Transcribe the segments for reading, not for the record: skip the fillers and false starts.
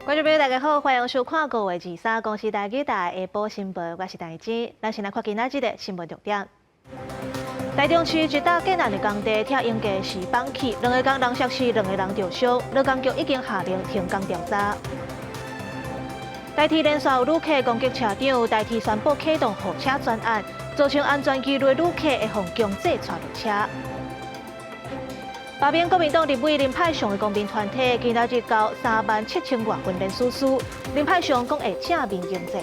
觀眾朋友，大家好，歡迎收看5月23公視台語台下晡新聞，我是陳靜。咱先來看今仔日的新聞重點。台中市一搭建案的工地拆鷹架時崩去，兩個工人摔死，兩個人著傷，勞工局已經下令停工調查。台鐵連續有旅客攻擊車長，台鐵宣布啟動護車專案，造成安全疑慮旅客會予強制帶落車。罷免國民黨立委林派祥的公民團體，今仔日交3萬7千外份連署書，林派祥講會正面迎戰。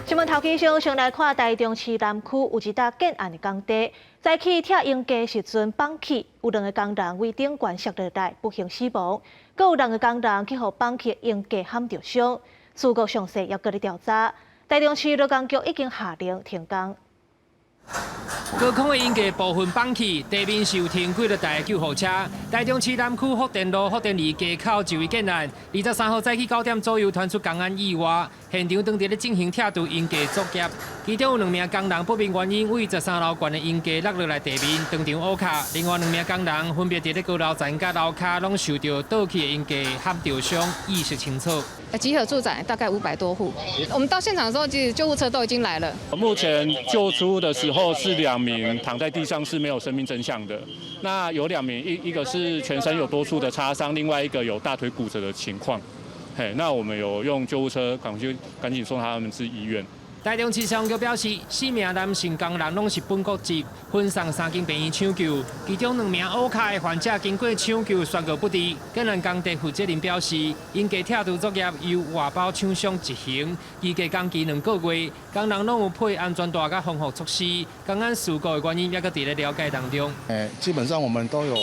新聞頭起先，先來看台中市南區有一搭建案的工地，早起拆鷹架時陣崩去，有兩個工人為頂懸摔落來，不幸死亡，閣有兩個工人去予崩去鷹架撼著傷，事故詳細猶閣咧調查。台中市勞工局已經下令停工。高空的鷹架部分崩去，地面是有停幾落台救護車。台中市南區福田路福田二街口一位建案，23號早起9點左右傳出工安意外，現場當佇咧進行拆除鷹架作業，其中有兩名工人不明原因位13樓懸的鷹架落落來地面，當場烏跤。另外兩名工人分別佇咧高樓層佮樓跤攏受著倒去的鷹架撼著傷，意識清楚。集合住宅大概500多戶，我們到現場的時候，其實救護車都已經來了。目前救出的時候是兩名躺在地上是沒有生命徵象的，那有兩名一個是全身有多處的擦傷，另外一個有大腿骨折的情況。嘿，那我們有用救護車趕緊趕緊送他們至醫院。台中市消防局表示，四名男性工人攏是本國籍，分送三間病院搶救，其中兩名烏跤的患者經過搶救宣告不治。建案工地負責人表示，鷹架拆除作業由外包廠商執行，預計工期2個月，工人攏有配安全帶佮防護措施。工安事故的原因猶閣佇咧了解當中。誒，基本上我們都有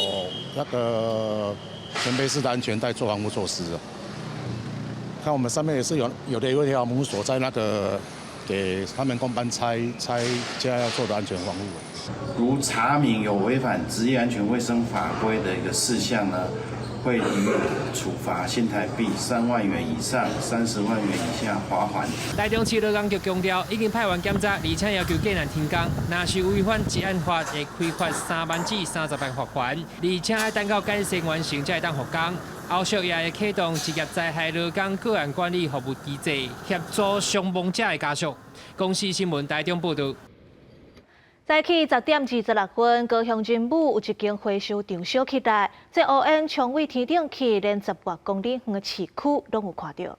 那個全背式的安全帶做防護措施。看我們上面也是有的有一條母鎖在那個。給他們工班拆拆現在要做的安全防護。如查明有違反職業安全衛生法規的一個事項呢，會予以處罰新台幣3萬元以上30萬元以下罰鍰。台中市勞工局強調，已經派員檢查，而且要求建案停工。若是違反職安法，會開罰3萬至30萬罰鍰，而且愛等到改善完成才會當復工。後續也會啟動職業災害勞工個案管理服務機制，協助傷亡者的家屬。公視新聞台中報導。早起10點26分，高雄仁武有一間回收場燒起來，這烏煙衝對天頂去，連10外公里遠的市區攏有看著。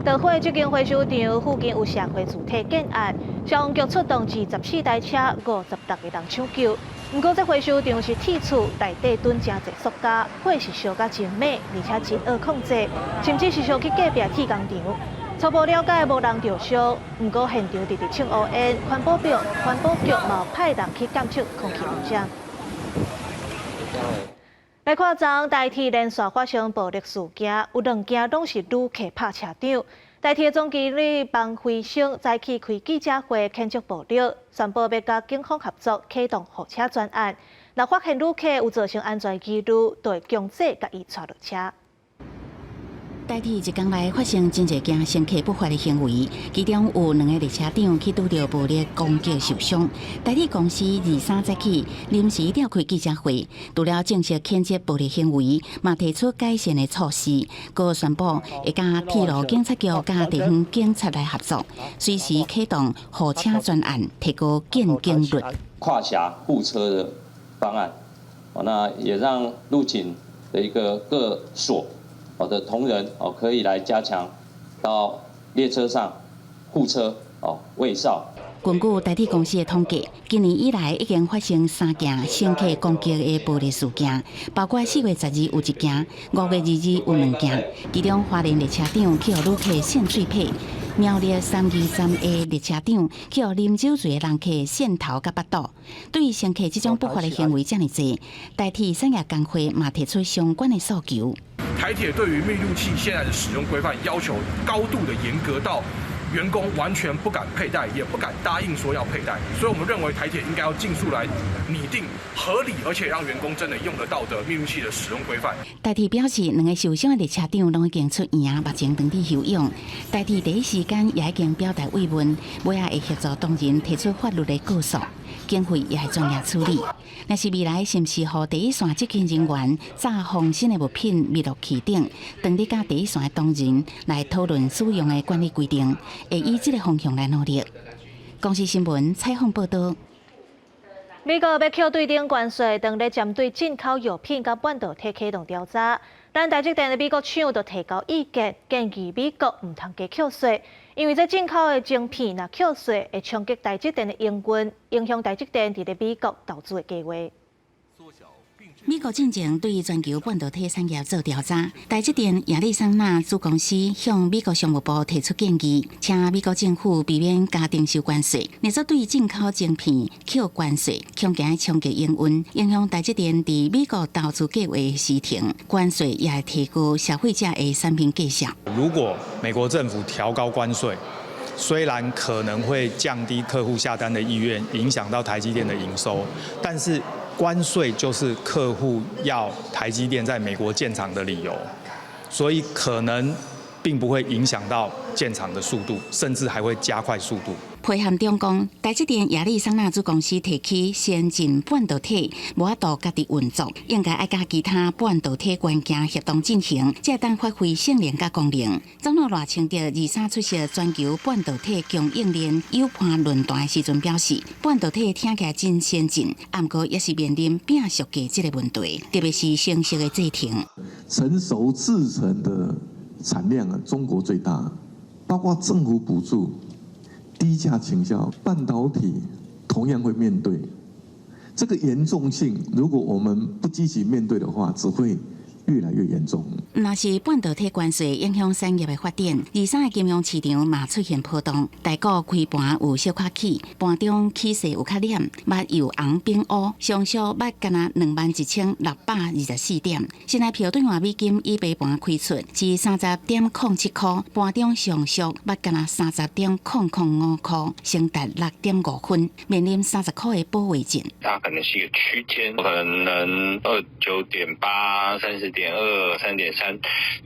著火這間回收場附近有社會住宅建案，消防局出動24台車，56個人搶救。毋過這回收場是鐵厝，內底囤誠濟塑膠，火勢燒甲真猛，而且真惡控制，甚至是燒去隔壁鐵工廠。初步了解無人著傷，毋過現場直直衝烏煙，環保局嘛派人去監測空氣污染。來看昨台鐵連續發生暴力事件，有兩件攏是旅客拍車長。台鐵總經理彭輝昇早起開記者會譴責暴力，宣布欲佮警方合作啟動護車專案。若發現旅客有造成安全疑慮，就會強制共伊帶落車。台鐵一工來發生真濟件乘客不法的行為，其中有兩个列車長去拄著暴力攻擊受傷。台鐵公司23早起臨時召開記者會，除了正式譴責暴力行為，嘛提出改善的措施，閣宣布會佮鐵路警察局佮地方警察來合作，隨時啟動護車專案，提高見警率。跨轄護車的方案，那也讓路警的一個各所的同仁哦，可以來加強到列車上護車哦，衛哨。根據台鐵公司的統計，今年以來已經發生三件乘客攻擊的暴力事件，包括4月12有一件，5月22有兩件。其中花蓮列車長去予旅客扇喙䫌，苗栗323的列車長去予啉酒醉的人客扇頭佮腹肚。對於乘客這種不法的行為遮爾濟，台鐵產業工會嘛提出相關的訴求。台鐵對於密錄器現在的使用規範要求高度的嚴格到員工完全不敢佩戴，也不敢答應說要佩戴，所以我們認為台鐵應該要盡速來擬定合理而且讓員工真的用得到的密錄器的使用規範。台鐵表示，兩个受傷的列車長攏已經出院，目前轉去休養。台鐵第一時間也已經表達慰問，尾仔會協助當人提出法律的告訴。警匪也會專業處理。若是未來是毋是予第一線執勤人員紮防身的物品密錄器等，當日佮第一線的同仁來討論使用的管理規定，會以這个方向來努力。公視新聞採訪報導。美國欲扣對等關稅，當咧針對進口藥品佮半導體啟動調查。咱台積電的美國廠就提交意見，建議美國毋通加扣稅，因為這進口的晶片若扣稅，會衝擊台積電的營運，影響台積電佇咧美國投資的計畫。美國進前對全球半導體產業做調查，台積電亞利桑那子公司向美國商務部提出建議，請美國政府避免加徵收關稅，若說對進口晶片扣關稅，恐驚衝擊營運，影響台積電佇美國投資計畫時程，關稅也會提高消費者的產品價數。如果美國政府調高關稅，雖然可能會降低客戶下單的意願，影響到台積電的營收，但是關稅就是客戶要台積電在美國建廠的理由，所以可能並不會影響到建廠的速度，甚至還會加快速度。批函中講，台積電亞利桑那子公司提起先進半導體無法度家己運作，應該愛佮其他半導體元件協同進行，才會當發揮性能佮功能。總統賴清德23出席全球半導體供應鏈友伴論壇的時陣表示，半導體聽起來真先進，毋過也是面臨變速價這个問題，特別是成熟的製程。成熟製程的產量啊，中國最大，包括政府補助、低價傾銷，半導體同樣會面對這個嚴重性。如果我們不積極面對的話，只會越來越嚴重。若是半導體關稅影響產業的發展，23的金融市場嘛出現波動，台股開盤有小可起，盤中起勢有較諳，目由紅變烏，上俗捌干焦21,624點。新台票兌換美金以白盤開出是30.07塊，盤中上俗捌干焦30.005塊，升達6.5分，面臨30塊的保衛戰。它可能是一個區間，可能29.8、30.2、3.3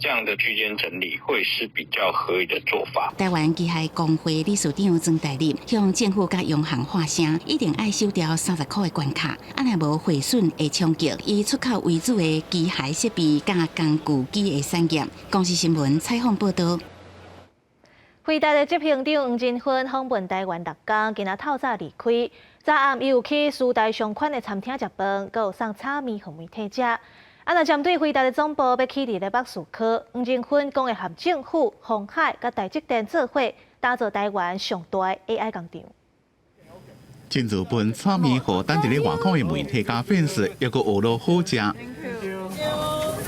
這樣的區間整理，會是比較合理的做法。台灣機械公會理事長曾大立向政府佮央行發聲，一定愛守牢30塊的關卡，啊若無匯損會衝擊以出口為主的機械設備佮工具機的產業。公視新聞採訪報導。輝達的執行長黃仁勳訪問台灣6工，今仔透早離開。昨暗伊有去師大上款的餐廳食飯，閣有送炒麵予媒體食。啊，若針對輝達的總部欲起佇咧北士科，黃仁勳講會和政府、鴻海佮台積電做伙，打造台灣上大的 AI 工廠。親自分炒麵予等佇咧外口的媒體佮粉絲，抑閣學落好食。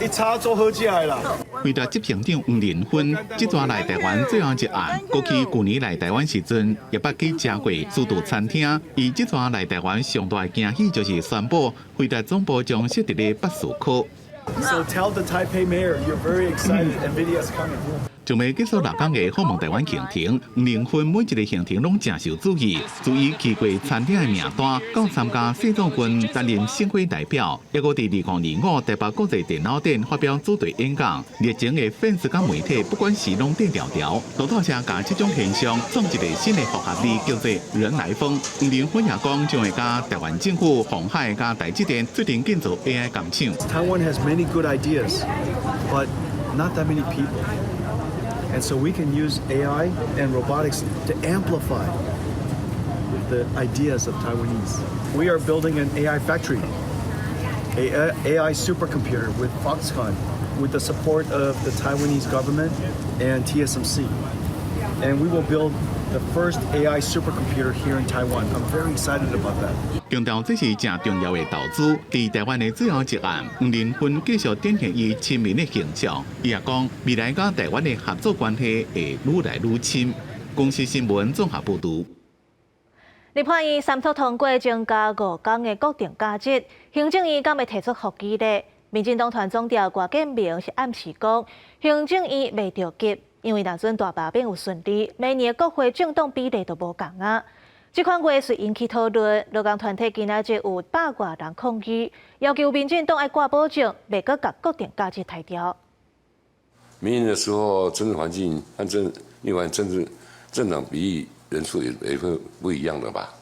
一炒做好食的啦。輝達執行長黃仁勳，這逝來台灣最後一案，過去舊年來台灣時陣，也捌去食過自助餐廳。伊這逝來台灣上大的驚喜就是宣布輝達總部將設佇咧北士科。 So tell the Taipei mayor you're very excited. NVIDIA is coming. 準備結束6工的訪問台灣行程，黃仁勳每一个行程攏誠受注意，自伊去過餐廳的名單，到參加世壯軍擔任省會代表，抑閣佇2025台北國際電腦展發表主題演講，熱情的粉絲佮媒體，不管是攏踮牢牢，路透社共這種現象創一个新的複合字，叫做“人來瘋”。黃仁勳也講，將會佮台灣政府、鴻海佮台積電做陣建造 AI 工廠。 Taiwan has many good ideas, but not that many people. And so we can use AI and robotics to amplify the ideas of Taiwanese. We are building an AI factory, a AI supercomputer with Foxconn, with the support of the Taiwanese government and TSMC. And we will build the first AI supercomputer here in Taiwan. I'm very excited about that. 強調這是誠重要的投資，佇台灣的最後一案，黃仁勳繼續展現伊親民的形象。伊也講，未來佮台灣的合作關係會愈來愈深。公視新聞綜合報導。立法院三讀通過增加5工的國定假日，行政院敢會提出覆議咧？民進黨團總召郭建明是暗示講，行政院袂著急，因為若準大罷免有順利，明年國會政黨比例就無仝啊。這款話遂引起討論，勞工團體今仔日有百外人抗議，要求民進黨愛掛保證，袂閣共國定假日刣掉。明年的時候，政治環境和政另外政治政黨比例人數也會不一樣的吧？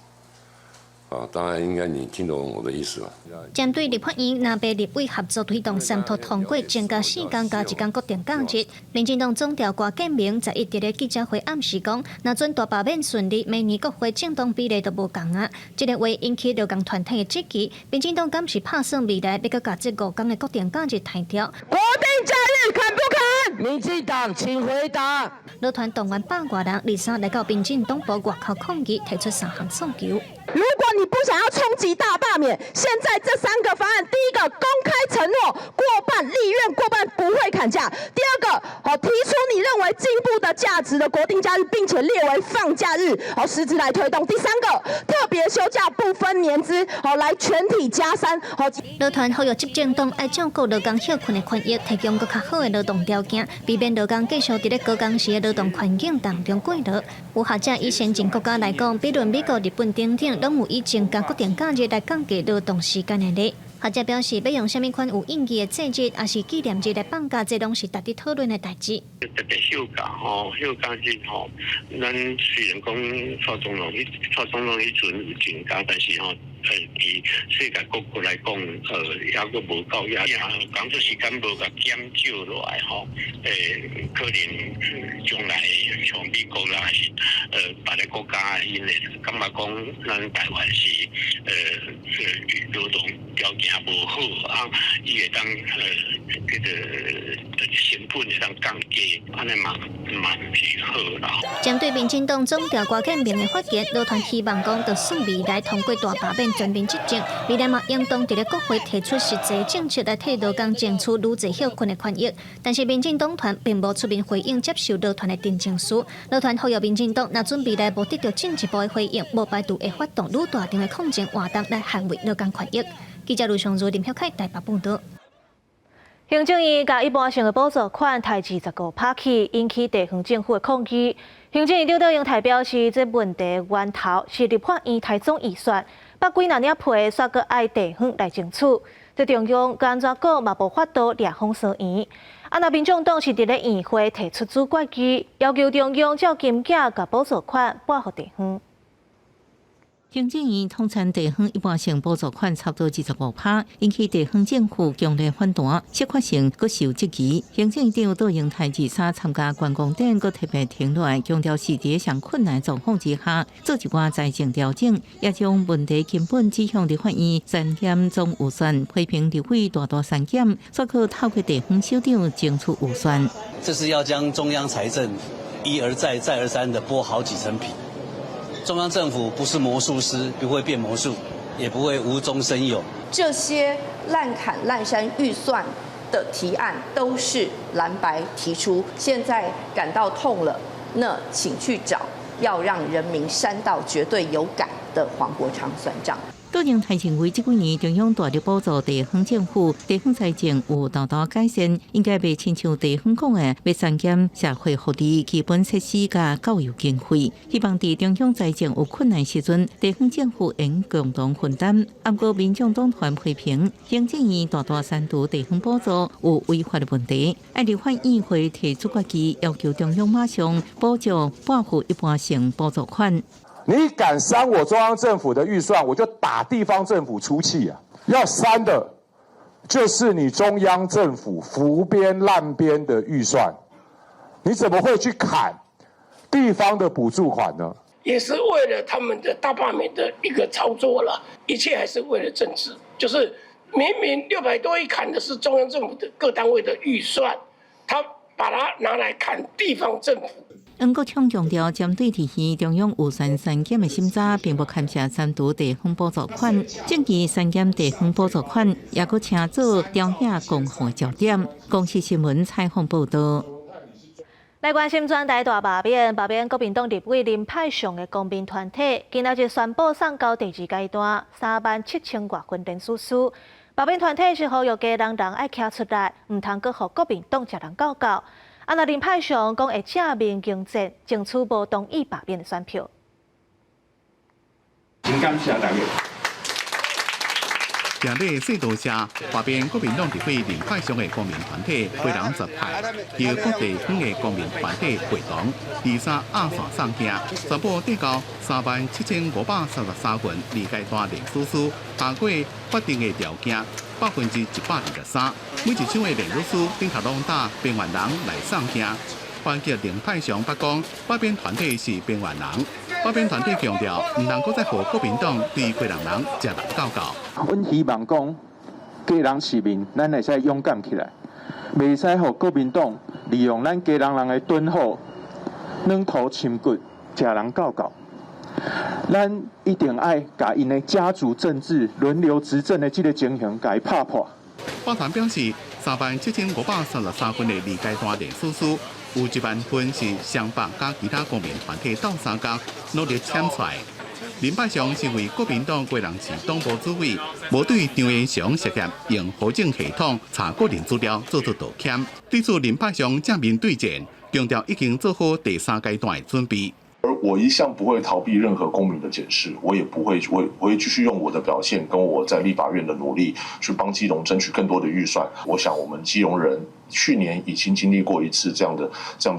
啊，當然應該你聽懂我的意思吧。針對立法院藍白立委合作推動三讀通過增加4工加一工國定假日，民進黨總召郭建明11佇咧記者會暗示講，若準大罷免順利，明年國會政黨比例就無仝啊。這个話引起勞工團體的質疑，民進黨敢是拍算未來欲閣共這5工的國定假日刣掉？國定假日砍不砍？民進黨請回答。勞團動員百外人，23來到民進黨部外口抗議，提出三項訴求。如果你不想要衝擊大罷免，現在這三個方案，第一個公開承諾過半立院過半不會砍假；第二個，好提出你認為進步的價值的國定假日，並且列為放假日，好實質來推動；第三個，特別休假不分年資，好來全體加三。好，勞團呼籲執政黨愛照顧勞工歇睏的權益，提供閣較好的勞動條件，避免勞工繼續佇咧高工時的勞動環境當中過勞。有學者以先進國家來講，比如美國、日本等等，攏有以增加國定假日來降低勞動時間的例。學者表示，欲用啥物款有意義的節日，抑是紀念日來放假，這攏是值得討論的代誌。特別休假吼，休假日吼，咱雖然講蔡總統彼蔡總統彼陣有增加，但是吼，佇世界各國來講，猶閣無夠，也工作時間無共減少落來吼，可能將來像美國啦，抑是別个國家，𪜶會感覺講咱台灣是勞動條件無好啊，伊會當這个成本會當降低，按呢嘛嘛毋是好啦。針對民進黨總召郭建明的發言，勞團希望講，就算未來通過大罷免全面執政，未來嘛應當佇咧國會提出實際政策來替勞工爭取愈濟歇睏的權益。但是民進黨團並無出面回應接受勞團的陳情書。勞團呼籲民進黨，若準未來無得著進一步的回應，無排除會發動愈大場的抗爭活動來捍衛勞工權益。記者盧尚如、林曉凱台北報導。行政院共一般性的補助款刣25%去，引起地方政府的抗議。行政院長卓榮泰表示，這問題源頭是立法院刣總預算，百幾若領批，煞閣愛地方來爭取。這中央按怎講嘛無法度掠風相圓。啊，若民眾黨是佇咧院會提出擬決議，要求中央照金額共補助款撥予地方。行政院統戰地方一般性補助款差不多25%，引起地方政府強烈反彈，適合性閣受質疑。行政院長卓榮泰23參加觀光展，閣特別停落來強調是佇上困難狀況之下，做一寡財政調整，也將問題根本指向立法院刪減總預算，批評立委大大刪減，煞閣透過地方首長爭取預算。這是要將中央財政一而再、再而三的剝好幾層皮。中央政府不是魔術師，不會變魔術，也不會無中生有。這些濫砍濫刪預算的提案都是藍白提出，現在感到痛了，那請去找要讓人民刪到絕對有感的黃國昌算賬。卓榮泰認為，這幾年中央大力補助地方政府，地方財政有大大改善，應該袂親像地方講的，欲刪減社會福利、基本設施佮教育經費。希望佇中央財政有困難時陣，地方政府應共同分擔。毋過民眾黨團批評，行政院大大刪除地方補助有違法的問題，愛立法院會提出決議，要求中央馬上補助撥付一般性補助款。你敢刪我中央政府的預算，我就打地方政府出氣啊！要刪的，就是你中央政府浮編濫編的預算，你怎麼會去砍地方的補助款呢？也是為了他們的大罷免的一個操作了，一切還是為了政治。就是明明600多億砍的是中央政府的各單位的預算，他把它拿來砍地方政府。黃國昌強調，針對提議中央預算刪減的審查，並無牽涉刪除地方補助款，政見刪減地方補助款，也閣成做朝野攻防的焦點。公視新聞採訪報導。來關心全台大罷免，罷免國民黨立委林派上的公民團體，今仔日宣布送交第二階段3萬7千外份聯署書。罷免團體是呼籲基隆人愛徛出來，毋通閣予國民黨食人狗狗。啊，若林派上講會正面迎戰，爭取無同意罷免的選票。真感謝大家。今日四多謝罷免國民黨立委林百祥的公民團體基隆十派，由各地方的公民團體會同，二三壓線送件，全部遞交37,533份二階段聯署書，超過法定的條件123%。每一張的聯署書頂頭攏打邊緣人來送件。反擊林百祥捌講，罷免團體是邊緣人。罷免團體強調，毋通閣再予國民黨對基隆人食人狗狗。阮希望講，基隆市民，咱會使勇敢起來，袂使予國民黨利用咱基隆人的敦厚、軟土深骨，食人狗狗。咱一定愛共𪜶的家族政治輪流執政的這个情形，共伊拍破。法團表示，37,533份的二階段聯署書，有1萬份是雙北佮其他公民團體鬥相共努力簽出來。林百祥身為國民黨基隆市黨部主委，無對張彥雄涉嫌用戶政系統查個人資料做出道歉。對此，林百祥正面對戰，強調已經做好第三階段的準備。而我一向不會逃避任何公民的檢視，我也不會，我會繼續用我的表現跟我在立法院的努力，去幫基隆爭取更多的預算。我想，我們基隆人去年已經經歷過一次這樣的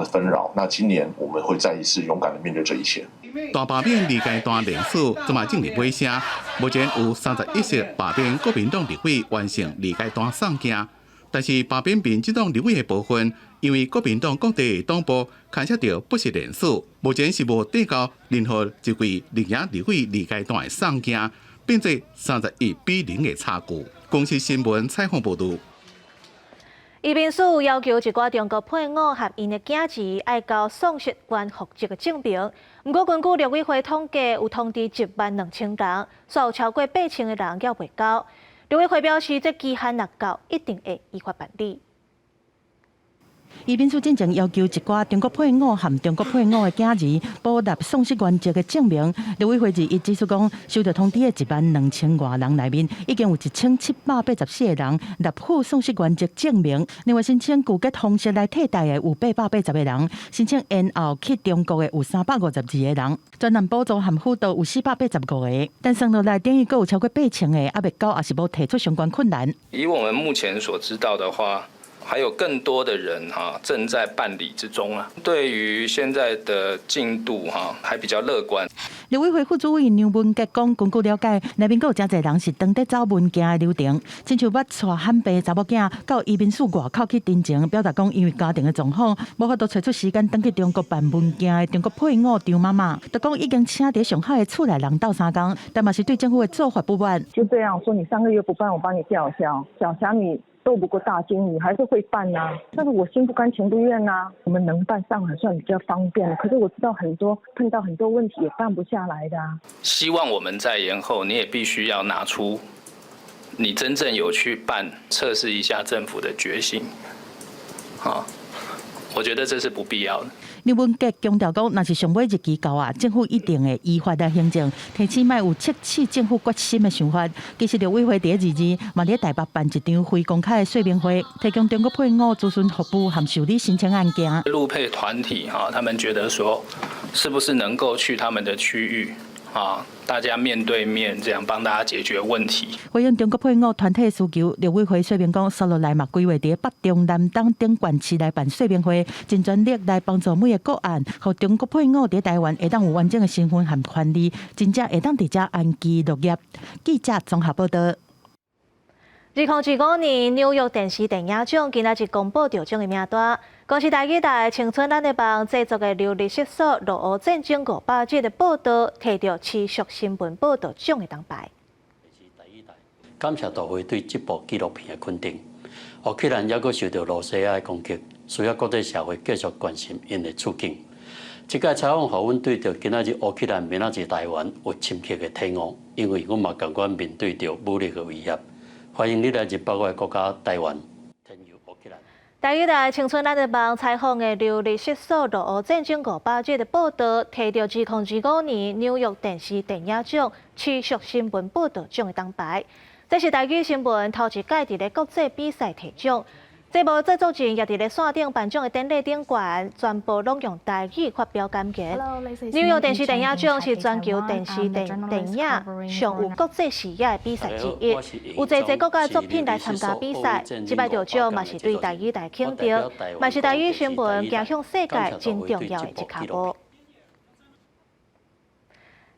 紛擾，那今年我們會再一次勇敢的面對這一切。大罷免二階段聯署這馬進入尾聲，目前有31席罷免國民黨立委完成二階段送件，但是罷免民進黨立委的部分，因為國民黨各地黨部牽涉著不實聯署，目前是無遞交任何一位綠營立委二階段的送件，變做31比0的差距。公視新聞採訪報導。移民署要求一寡中國配偶和𪜶的囝兒愛交喪失原戶籍的證明。毋過根據陸委會統計，有通知1萬2千人，煞有超過8000个人猶未交。陸委會表示，這期限若到，一定會依法辦理。移民署進前要求一寡中國配偶和中國配偶的囝兒補納喪失原籍的證明。陸委會21指出講，收到通知的1萬2千外人內面，已經有1784個人納付喪失原籍證明。另外，申請拒結方式來替代的有880個人，申請延後去中國的有352個人，專案補助和輔導有485個。但算落來，等於閣有超過8000個猶未交，抑是無提出相關困難。以我們目前所知道的話，還有更多的人哈正在辦理之中啊。對於現在的進度哈，還比較樂觀。陸委會副主委梁文傑講，根據了解，內面閣有誠濟人是當佇走文件的流程，親像捌帶罕病查某囝到移民署外口去陳情，表達講因為家庭的狀況，無法度揣出時間轉去中國辦文件的中國配偶張媽媽，就講已經請佇上海的厝內人鬥相共，但嘛是對政府的做法不滿。就這樣說，你3個月不辦，我幫你吊銷。小霞，你鬥不過大鯨，你還是會辦吶。但是我心不甘情不願吶。我們能辦上還算比較方便，可是我知道很多碰到很多問題也辦不下來的。希望我們再延後，你也必須要拿出你真正有去辦，測試一下政府的決心。好，我覺得這是不必要的。梁文傑強調講，若是上尾日期到啊，政府一定會依法來行政，提醒莫有測試政府決心的想法。其實陸委會佇22嘛佇台北辦一場非公開的說明會，提供中國配偶諮詢服務和受理申請案件。陸配團體哈，他們覺得說，是不是能夠去他們的區域啊，大家面對面這樣幫大家解決問題。回應中國配偶團體的需求，陸委會說明講，紲落來嘛規劃佇北中南東等縣市來辦說明會，盡全力來幫助每个個案，予中國配偶佇台灣會當有完整的身份和權利，真正會當佇遮安居樂業。記者綜合報道。2025年紐約電視電影獎今仔日公布得獎的名單，公視台語台青春咱的夢製作的《流離失所：俄烏戰爭500日》的報道，提著持續新聞報道獎的銅牌。感謝大會對這部紀錄片的肯定。烏克蘭猶閣受著羅西亞的攻擊，需要國際社會繼續關心𪜶的處境。這屆採訪予阮對著今仔日烏克蘭明仔日台灣有深刻的體悟，因為阮嘛仝款面對著武力的威脅。歡迎你來入北我的國家台灣。台語台青春咱的夢採訪的流離失所俄烏戰爭500日的報道，提著2025年紐約電視電影獎持續新聞報道獎的銅牌。這是台語新聞頭一屆佇咧國際比賽提獎。節目製作人也佇咧線頂頒獎的典禮頂懸，全部攏用台語發表感言。紐約電視電影獎是全球電視電電影上有國際視野的比賽之一，有濟濟國家的作品來參加比賽。這擺得獎嘛是對台語來肯定，嘛是台語新聞行向世界真重要的一跤步。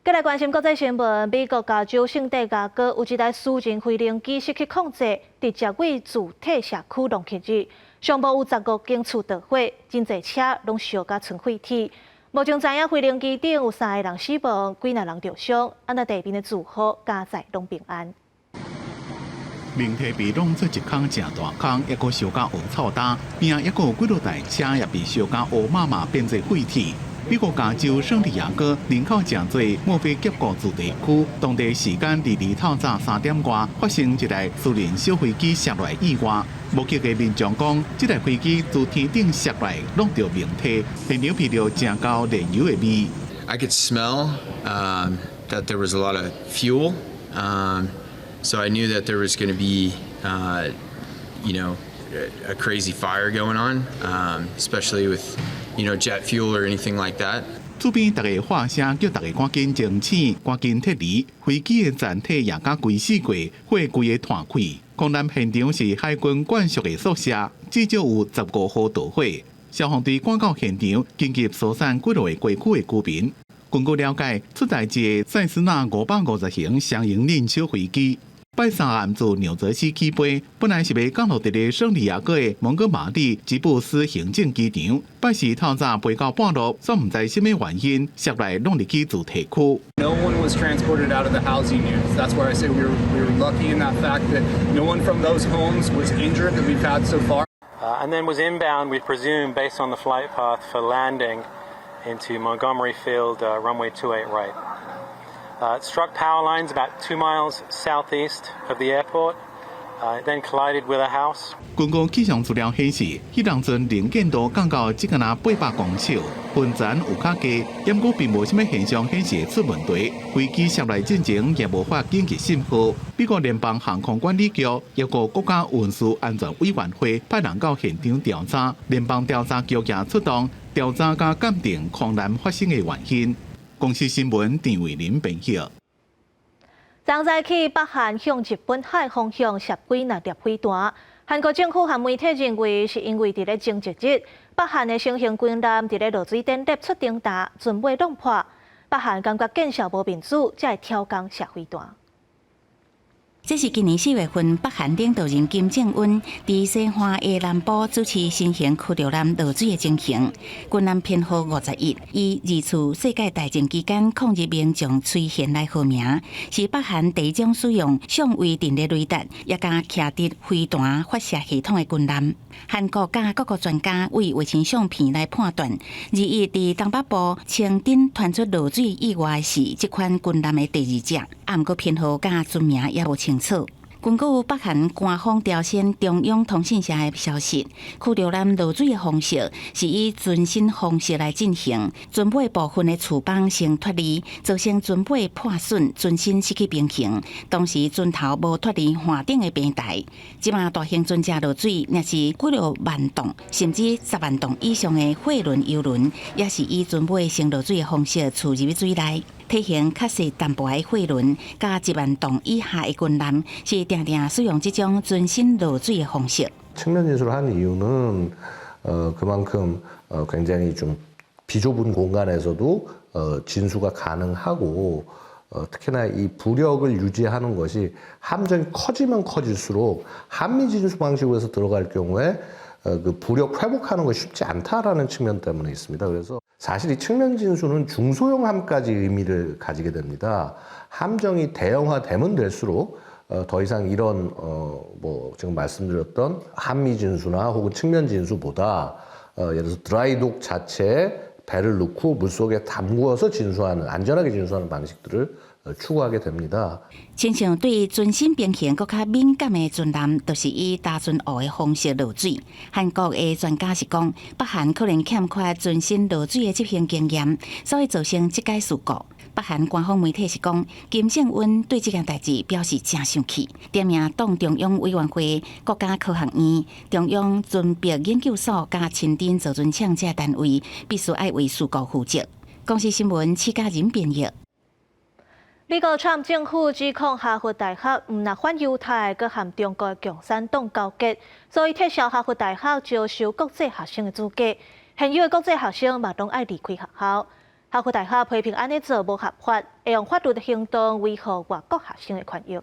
繼來關心國際新聞，美國加州聖地亞哥有一台私人飛行機失去控制，直接對住宅社區撞去去，上無有15間厝著火，真濟車攏燒甲賰廢鐵。目前知影飛行機頂有三个人死亡，幾若人著傷，啊若地面的住戶佳哉攏平安。明體被弄出一空誠大空，抑閣燒甲烏臭焦，邊仔抑閣有幾落台車也被燒甲烏麻麻變做廢鐵。美國加州聖地亞哥人口誠濟墨菲峽谷住宅區，當地時間22透早3點外發生一台私人小飛機摔落意外。目擊的民眾講，這台飛機自天頂摔落，挵著明體，現場鼻著誠厚燃油的味。 I could smell that there was a lot of fuel, so I knew that there was going to be a crazy fire going on, especially with jet fuel or anything like that. 厝邊逐个喊聲叫逐家趕緊清醒，趕緊撤離。飛機的殘體也佮規四過，火規个湠開。空難現場是海軍管屬的宿舍，至少有15戶著火。消防隊趕到現場，緊急疏散幾落個街區的居民。根據了解，出代誌的塞斯納550型雙營運小飛機，拜三暗自紐澤西起飛，本來是欲降落佇咧聖地亞哥的蒙哥馬利吉布斯行政機場，拜四透早飛到半路，煞毋知啥物原因，摔來挵入去住宅區。 No one was transported out of the housing units. That's where I say we were lucky in that fact that no one from those homes was injured that we've had so far. And then was inbound, we presume, based on the flight path for landing into Montgomery Field, runway 28 right. It struck power lines about 2 miles southeast of the airport, then collided with a house. 根據氣象資料顯示，彼當陣能見度降到只敢若800公尺，雲層有較低，毋過並無啥物現象顯示出問題。飛機摔來進前也無發緊急信號。美國聯邦航空管理局抑閣國家運輸安全委員會派人到現場調查，聯邦調查局也出動調查佮鑑定空難發生的原因。公視新聞鄭偉林編譯。昨早起，北韓向日本海方向射幾若粒飛彈。韓國政府和媒體認為，是因為佇咧前一日，北韓的新型軍艦佇咧落水頂立出燈塔，船尾弄破。北韓感覺見笑無面子，才會挑工射飛彈。這是今年4月份，北韓領導人金正恩佇西岸的南部主持新型驅逐艦落水的情形。軍艦編號51，以二次世界大戰期間抗日名將崔賢來號名，是北韓第一種使用相位陣列雷達，也佮徛佇飛彈發射系統的軍艦。韓國佮各國專家為衛星相片來判斷，21佇東北部清鎮傳出落水意外是這款軍艦的第二隻，啊，毋過編號佮船名也無清楚。根據北韓官方朝鮮中央通訊社的消息，驅逐艦落水的方式是以船身方式來進行，船尾部分的翅膀先脫離，造成船尾破損，船身失去平衡。當時船頭無脫離岸頂的平台。這馬大型船隻落水，若是幾落萬噸，甚至10萬噸以上的貨輪、油輪，也是以船尾先落水的方式墜入水內。體型較細淡薄的貨輪，佮1萬噸以下的軍艦，是定定使用這種船身落水的方式。 측면 진수를 한 이유는 그만큼 굉장히 좀 비좁은 공간에서도 진수가 가능하고 특히나 이 부력을 유지하는 것이 함정이 커지면 커질수록 함미 진수 방식으로 해서 들어갈 경우에 그 부력 회복하는 것이 쉽지 않다라는 측면 때문에 있습니다. 그래서 사실 이 측면 진수는 중소형 함까지 의미를 가지게 됩니다. 함정이 대형화되면 될수록 더 이상 이런 뭐 지금 말씀드렸던 함미 진수나 혹은 측면 진수보다 예를 들어서 dry dock 자체에 배를 넣고 물속에 담구어서 진수하는 안전하게 진수하는 방식들을 추구하게 됩니다. 親像對船身平衡閣較敏感的船艦，就是以打船臥的方式落水。韓國的專家是講，北韓可能欠缺船身落水的執行經驗，所以造成這擺事故。北韓官方媒體是講，金正恩對這件代誌表示誠生氣，點名黨中央委員會、國家科學院、中央軍備研究所佮親頂造船廠這單位，必須愛為事故負責。公視新聞，施嘉仁編譯。美國川普政府指控哈佛大學毋但反猶太，閣和中國共產黨勾結，所以撤銷哈佛大學招收國際學生的資格。現有的國際學生嘛，攏愛離開學校。哈佛大學批評按呢做無合法，會用法律的行動維護外國學生的權益。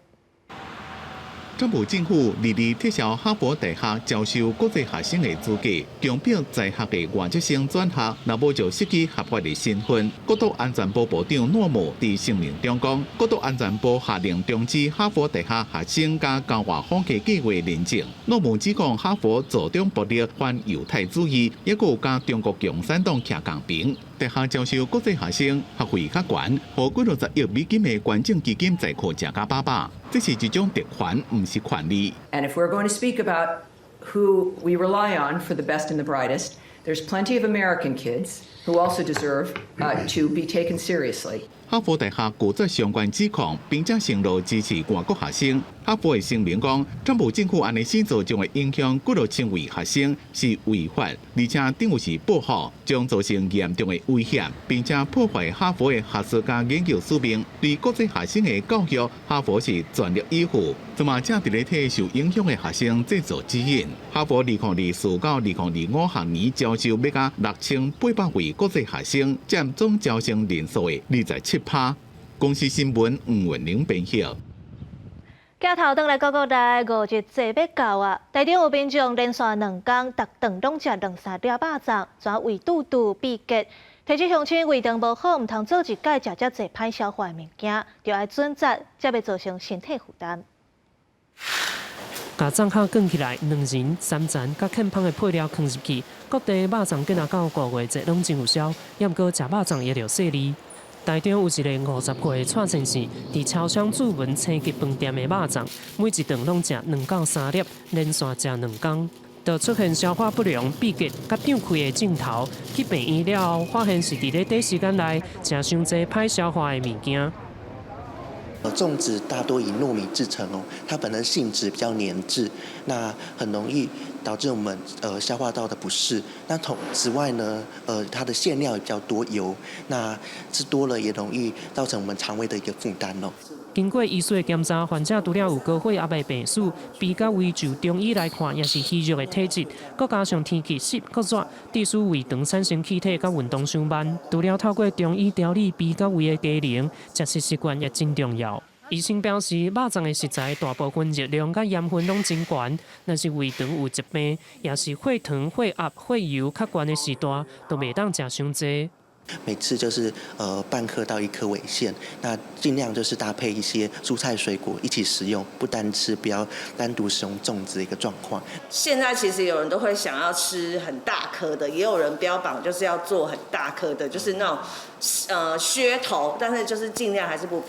川普政府二二撤銷哈佛大學招收國際學生的資格，強迫在學的外籍生轉學，若無就失去合法的身份。國土安全部部長諾姆佇聲明中講，國土安全部下令終止哈佛大學學生佮交換訪客計劃認證。諾姆指控哈佛助長暴力、反猶太主義，抑閣有佮中國共產黨徛仝邊。大學招收國際學生學費較懸，予幾落十億美金的捐贈基金在庫食甲飽飽。這是一種特權，毋是權利。 And if we're going to speak about who we rely on for the best and the brightest, there's plenty of American kids who also deserve to be taken seriously. 哈佛大學拒絕相關指控，並且承諾支持外國學生。哈佛的聲明講，川普政府按呢做將會影響幾落千位學生，是違法，而且等於是報復，將造成嚴重的危險，並且破壞哈佛的學術佮研究使命。對國際學生的教育，哈佛是全力以赴。這嘛正佇咧替受影響的學生製造指引。哈佛2024到2025學年招收欲加6800位國際學生，佔總招生人數的27%。公視新聞吳文玲編譯。鏡頭轉來到國內，五日節欲到啊！台中有民眾連續兩工，逐頓攏食兩三粒肉粽，怎胃肚肚秘結？提醒鄉親胃腸無好，毋通做一擺食遮濟歹消化的物件，著愛準節，才袂造成身體負擔。共粽殼捲起來，卵仁、三層佮欠芳的配料囥入去，各地肉粽囝仔到五月節攏真有銷，猶毋過食肉粽也著細膩。台中有一个50歲的蔡先生，佇超商注文星級飯店的肉粽，每一頓攏食兩到三粒，連續食兩工，就出現消化不良、秘結、佮脹氣的症頭。去病院了後，發現是佇咧短時間內食傷濟歹消化的物件。粽子大多以糯米製成哦，它本身性質比較黏滯，那很容易導致我們消化道的不適。那同此外呢，它的餡料也比較多油，那吃多了也容易造成我們腸胃的一個負擔哦。經過醫師的檢查，患者除了有高血壓的病史，鼻佮胃就中醫來看也是虛弱的體質，閣加上天氣濕閣熱，致使胃腸產生氣體佮運動傷慢。除了透過中醫調理鼻佮胃的機能，食食習慣也真重要。醫生表示，肉粽的食材大部分熱量佮鹽分攏真懸，若是胃腸有疾病，也是血糖、血壓、血油較懸的時段，都袂當食傷濟。每次就是半顆到一顆為限，那盡量就是搭配一些蔬菜水果一起食用，不單吃，不要單獨食用粽子的一個狀況。現在其實有人都會想要吃很大顆的，也有人標榜就是要做很大顆的，就是那種噱頭，但是就是盡量還是不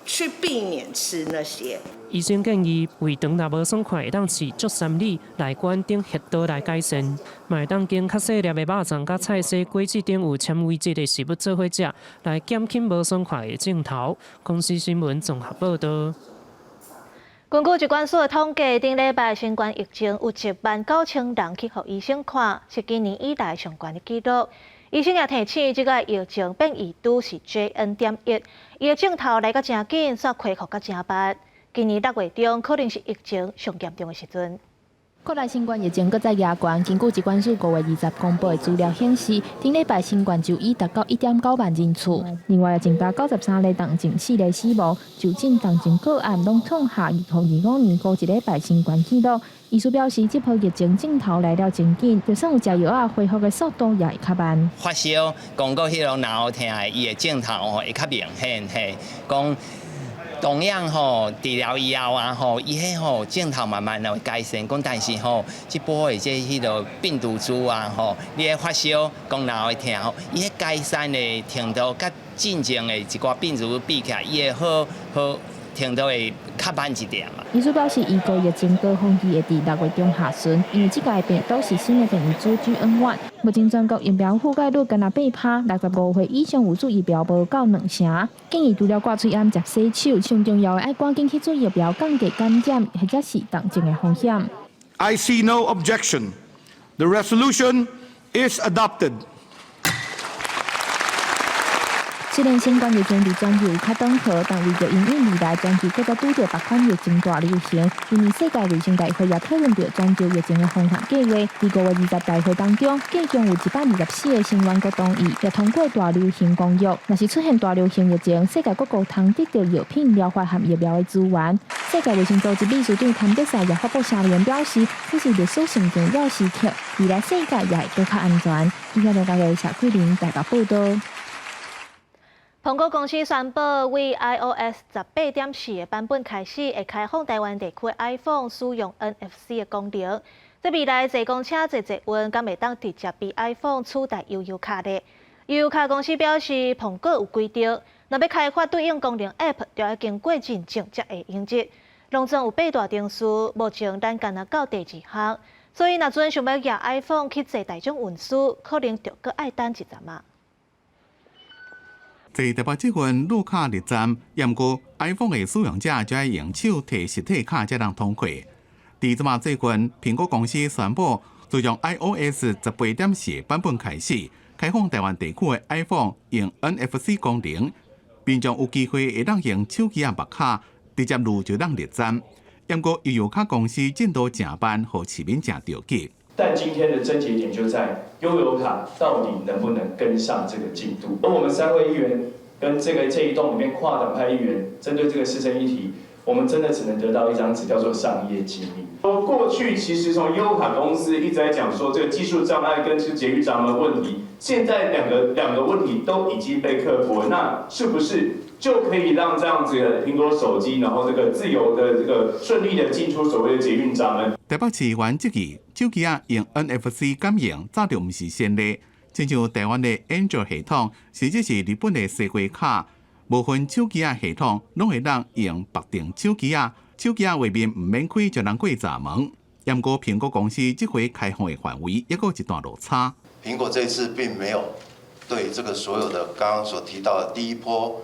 去避免吃那些。醫生建議，胃腸若無爽快，會當試足三里、內關等穴道來改善。嘛會當揀較細粒的肉粽、佮菜絲、果子等有纖維質的食物做伙食，來減輕無爽快的症頭。公視新聞綜合報導。根據疾管署的統計，頂禮拜新冠疫情有1萬9千人去予醫生看，是今年以來上懸的紀錄。醫生也提醒，這個疫情變異株是 JN.1，伊的症頭來甲誠緊，煞恢復甲誠慢。今年6月中可能是疫情上嚴重的時陣。國內新冠疫情閣再加懸，根據疾管署5月20公布的資料顯示，頂禮拜新冠就醫達到1.9萬人次，另外也增加93例重症，4例死亡，就診重症個案攏創下2025年頭一禮拜新懸紀錄。醫師表示，這波疫情症頭來了真緊，就算有食藥仔，恢復的速度也會較慢。發燒，講過彼個腦疼的，伊的症頭吼會較明顯，嘿，講。同樣吼，治療以後啊吼，伊彼吼症頭慢慢會改善，講但是吼，這波的這彼個病毒株啊吼，你彼發燒、講腦會疼吼，伊彼改善的程度，佮進前的一寡病毒比起來，伊會好好程度會較慢一點嘛。醫師表示，預估疫情高峰期會佇6月中下旬，因為這屆病毒是新的變異株 JN.1。目前全國疫苗覆蓋率干焦8%，65歲以上有注疫苗無夠兩成。建議除了掛喙罨、食洗手，上重要的愛趕緊去注疫苗，降低感染或者是重症的風險。 I see no objection. The resolution is adopted. 雖然新冠疫情佇全球較轉好，但為著因應未來全球閣再拄著別款疫情大流行，今年世界衛生大會也討論著全球疫情的防範計劃。佇5月20大會當中，計共有124個成員國同意，也通過大流行公約。若是出現大流行疫情，世界各國通得著藥品、療法和疫苗的資源。世界衛生組織秘書長譚德塞也發布聲明表示，這是歷史性重要時刻，未來世界也會閣較安全。記者劉家嘅謝桂林台北報導。蘋果公司宣布，為 iOS 18.4的版本開始，會開放台灣地區 iPhone 使用 NFC 的功能。這未來坐公車、坐捷運，敢會當直接比 iPhone 取代悠遊卡咧？悠遊卡公司表示，蘋果有規定，若欲開發對應功能 App，就愛經過認證才會用得。攏總有八大程序，目前咱干焦到第二項，所以若陣想欲攜 iPhone 去坐大眾運輸，可能就閣愛等一陣仔。坐台北捷運路卡入站，毋過 iPhone 的使用者就愛用手提實體卡才能通過。佇這馬最近，蘋果公司宣布，自從 iOS 18.4版本開始，開放台灣地區的 iPhone 用 NFC 功能，民眾有機會會當用手機仔縛卡直接攄就當入站。毋過悠遊卡公司進度誠慢，予市民誠著急。但今天的症結點就在悠遊卡到底能不能跟上這個進度？而我們三位議員跟這個這一棟裡面跨黨派議員，針對這個市政議題，我們真的只能得到一張紙，叫做商業機密。過去其實從悠遊卡公司一直在講說這個技術障礙跟這個捷運閘門問題，現在兩個問題都已經被克服了，那是不是就可以讓這樣子的蘋果手機，然後這個自由的這個順利的進出所謂的捷運閘門？台北市議員質疑，手機仔用 NFC 感應早就毋是先例，親像台灣的 Android 系統，甚至是日本的西瓜卡，無分手機仔系統，攏會當用縛定手機仔，手機仔畫面毋免開就能過閘門。毋過蘋果公司這回開放的範圍，猶閣有一段落差。蘋果這次並沒有對這個所有的剛剛所提到的第一波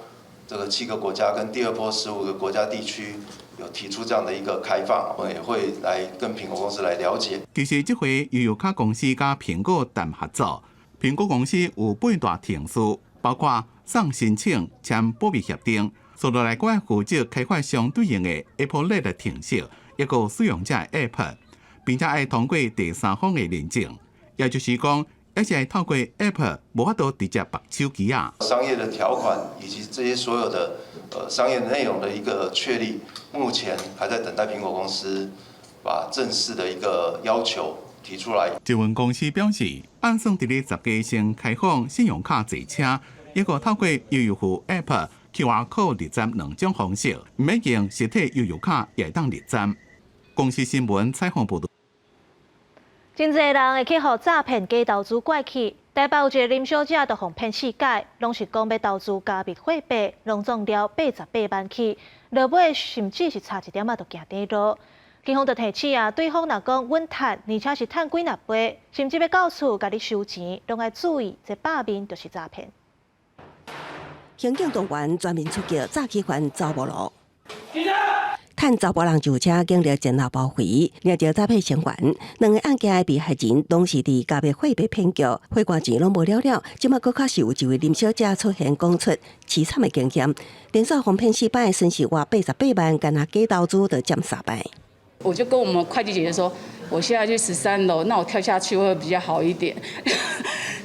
這個7個國家跟第二波15個國家地區有提出這樣的一個開放，我們也會來跟蘋果公司來了解。其實這回悠遊卡公司佮蘋果談合作，蘋果公司有八大程序，包括送申請、簽保密協定，接落來閣愛負責開發相對應的 Applet 的程式，一個使用者的 App，並且愛通過第三方的認證，也就是講，猶是愛透過 App 無法度直接縛手機仔。商業的條款以及這些所有的商業內容的一個確立，目前還在等待蘋果公司把正式的一個要求提出來。捷運公司表示，按算佇咧10月先開放信用卡坐車，抑閣透過悠遊付 App、QR Code 入站兩種方式，毋免用實體悠遊卡也會當入站。公視新聞採訪報導。真濟人會去予詐騙假投資拐去，台北有一個林小姐就予騙四擺，攏是講欲投資加密貨幣，攏總了88萬去，落尾甚至是差一點仔就行短路。警方就提醒啊，對方若講阮趁，而且是趁幾若倍，甚至欲到厝共你收錢，攏愛注意，這擺明就是詐騙。刑警動員全面出擊，詐欺犯走無路。趁查埔人上車，警力前後包圍，抓著詐騙成員。兩个案件的被害人攏是佇加密貨幣騙局，匯款錢攏無了了。這馬閣確實有一位林小姐出現，講出淒慘的經驗，連續予騙四擺，損失倚88萬，干焦假投資就佔三擺。我就跟我們會計姐姐說，我現在去13樓，那我跳下去會比較好一點。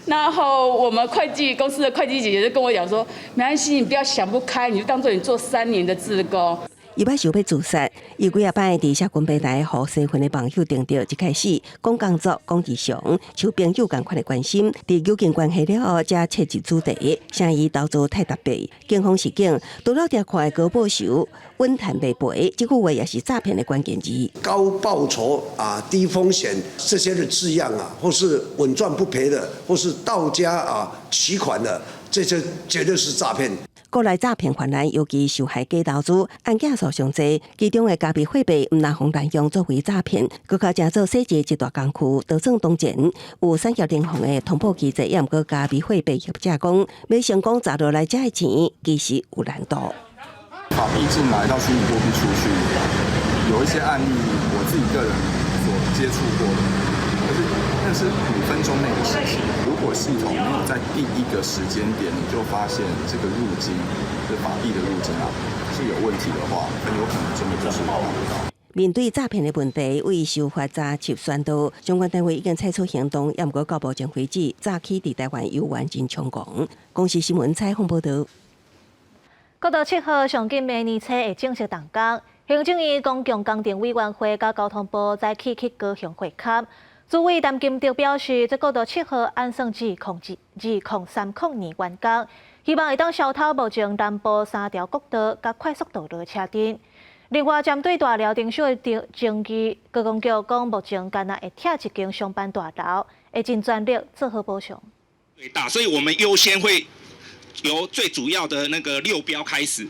然後我們會計公司的會計姐姐就跟我講說，沒關係，你不要想不開，你就當做你做3年的志工。伊捌想欲自殺，伊幾仔擺佇社群平台予身份的網友盯著，一開始講工作、講日常，求朋友仝款的關心。佇友情關係了後，才切入主題，聲伊投資太特別。警方示警，除了定看的高報酬、穩賺袂賠，這句話也是詐騙的關鍵字。高報酬啊，低風險這些的字樣啊，或是穩賺不賠的，或是到家啊取款的，這些絕對是詐騙。國內詐騙泛濫，尤其受害假投資案件數上濟，其中的加密貨幣毋但予濫用作為詐騙，閣較成做洗錢一大工具。就算當前有產業聯防的通報機制，也毋過加密貨幣業者講，欲成功詐落來遮的錢，其實有難度。法幣進來到虛擬貨幣出去，有一些案例，我自己個人所接觸過的，可是那是5分鐘內的事情。如果系統沒有在第一個時間點你就發現這個入金，這法幣的入金啊是有問題的話，很有可能真的就是達不到。面對詐騙的問題，為修法查緝宣導，相關單位已經採取行動，也毋過到目前為止，詐欺佇台灣猶原真猖狂。公視新聞採訪報導。國道7號上緊明年初會正式動工，行政院公共工程委員會佮交通部早起去高雄會勘。主委陳金德表示，這國道七號按算至2030年完工，希望會當消刎目前南部三條國道佮快速道路車陣。另外，針對大寮徵收的爭議，觀光局講目前干焦會拆一間商辦大樓，會盡全力做好補償。大，所以我們優先會由最主要的那個六標開始，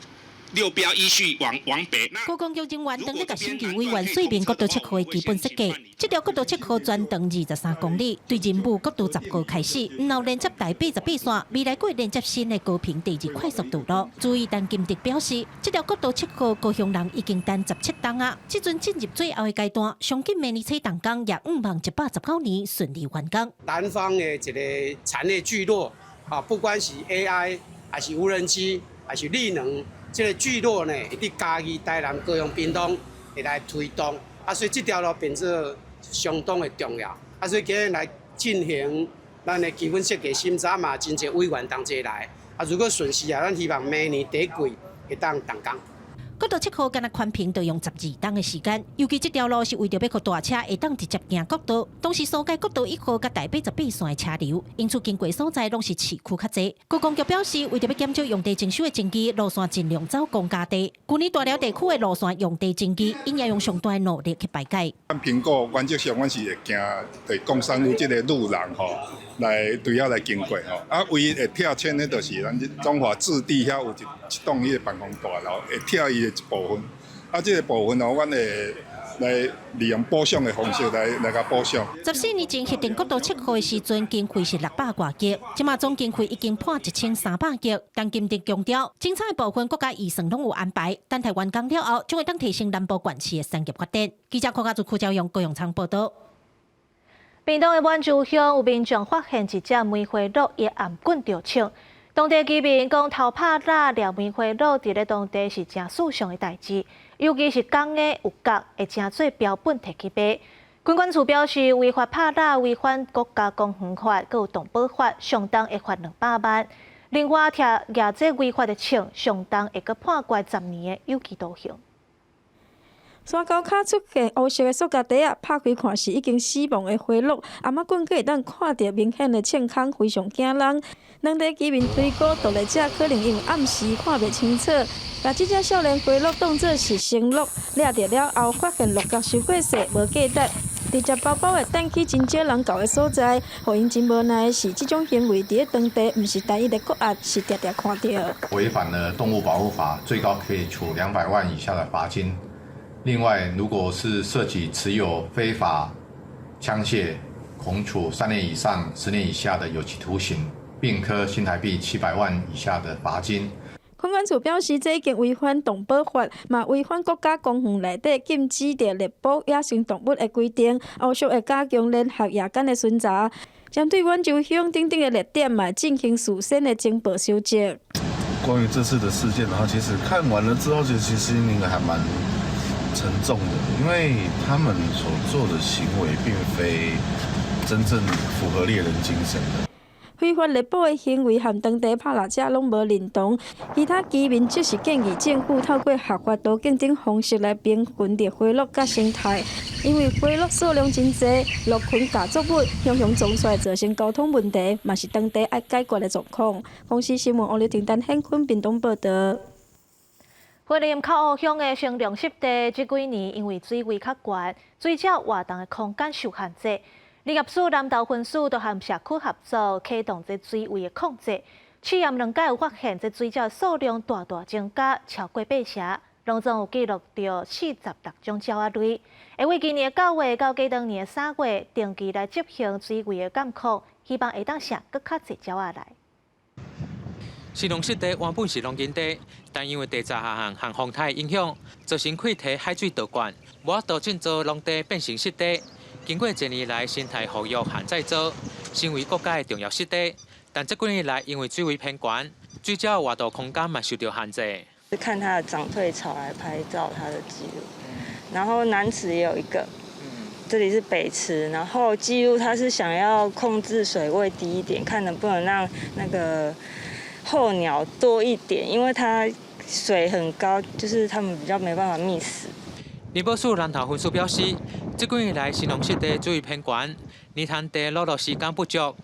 六標依序往北。觀光局人員當咧共審計委員說明國道七號的基本設計。這條國道七號全長23公里，對仁武國道10號開始，然後連接台88線，未來閣會連接新的高屏第二快速道路。主委陳金德表示，這條國道七號高雄人已經等17冬啊，這陣進入最後的階段，上緊明年初動工，也向望119年順利完工。南方的一個產業聚落啊，不管是 AI 還是無人機，還是綠能，這個聚落呢，會佇嘉義、台南、高雄、屏東會來推動，啊，所以這條路變做相當的重要，啊，所以今日來進行咱的基本設計審查嘛，真濟委員同齊來，啊，如果順勢啊，咱希望明年第一季會當動工。國道七號干焦寬平，就用12冬的時間。尤其這條路是為著欲予大車會當直接行國道，同時疏解國道1號佮台八十八線的車流，因此經過所在攏是市區較濟。觀光局表示，為著欲減少用地徵收的爭議，路線盡量走公家地。舊年大寮地區的路線用地爭議，𪜶也用上大的努力去排解。咱評估原則上，阮是會行佇貢山路這个路廊吼，來對遐來經過吼。啊，唯一會拆遷的，就是咱中華置地遐有一棟彼个辦公大樓，會拆伊的一部分。啊，這个部分哦，阮會來利用補償的方式來共補償。14年前核定國道七號的時陣，經費是600外億，這馬總經費已經破1300億。但金德強調，精彩的部分國家預算攏有安排，等待完工了後，將會當提升南部縣市的產業發展。記者柯家祖、柯昭勇、高永昌報道。屏東的滿州鄉有民眾發現一隻梅花鹿，伊頷頸著銃。當地居民講，偷拍獵獵梅花鹿，佇咧當地是誠時尚的代誌，尤其是公的有角，會成做標本提去賣。墾管處表示，違法拍獵違反國家公園法，閣有動保法，上重會罰200萬。另外，提舉這違法的銃，上重會閣判懸10年的有期徒刑。山溝跤出現烏色的塑膠袋仔，拍開看是已經死亡的花鹿，頷頸閣會當看著明顯的銃孔，非常驚人。當地居民推估，盜獵者可能因為暗時看袂清楚，共這隻少年花鹿當做是生鹿，掠著了後發現鹿角傷過細，無價值，直接包包的帶去真少人到的所在。予𪜶真無奈的是，這種行為佇咧當地毋是單一的個案，是常常看著。違反了動物保護法，最高可以處200萬以下的罰金。另外，如果是涉及持有非法槍械，恐處3年以上10年以下的有期徒刑，並科新台幣700萬以下的罰金。墾管處表示，這已經違反動保法，嘛違反國家公園內底禁止著獵捕野生動物的規定。後續會加強聯合夜間的巡查，針對滿洲鄉等等的熱點嘛，進行事先的情報收集。關於這次的事件，然後其實看完了之後，其實心裡還蠻沉重的，因為他們所做的行為並非真正符合獵人精神的。非法獵捕的行為和當地拍獵者攏無認同，其他居民則是建議政府透過合法途徑等方式來平衡著花鹿佮生態，因為花鹿數量真濟，鹿群咬作物，雄雄撞出來造成交通問題，嘛是當地愛解決的狀況。公視新聞王麗婷、陳顯坤屏東報導。花蓮口湖鄉的雙龍濕地，這幾年因為水位較懸，水鳥活動的空間受限制。林業署南投分署都和社區合作，啟動這水位的控制。試驗兩擺有發現，這水鳥數量大大增加，超過八成，攏總有記錄著46種鳥仔類。會為今年9月到過當年3月，定期來執行水位的監控，希望會當攝閣較濟鳥仔來。興隆濕地原本是農耕地，但因為第十項項風颱影響，造成開堤海水倒灌，無法度種作農地變成濕地。經過幾年來生態復育和再造，成為國家的重要濕地。但這幾年來，因為水位偏懸，水鳥活動空間嘛受到限制。看它的漲退潮來拍照它的記錄，然後南池也有一個，這裡是北池，然後記錄它是想要控制水位低一點，看能不能讓那個候鳥多一點，因為它水很高，就是它們比較沒辦法覓食。林保署南投分署表示，這幾年來興隆濕地水位偏懸，泥灘地裸露時間不足。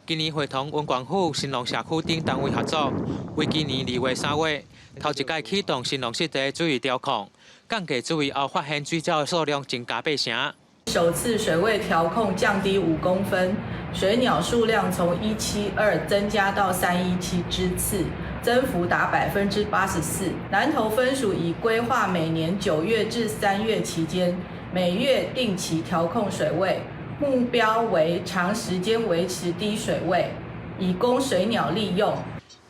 今年會同文管府、興隆社區等單位合作，為今年2月、3月頭一擺啟動興隆濕地水位調控，降低水位後，發現水鳥數量增加八成。首次水位調控降低5公分，水鳥數量從172增加到317隻次，增幅達84%。南投分署已規劃每年9月至3月期間，每月定期調控水位，目標為長時間維持低水位，以供水鳥利用。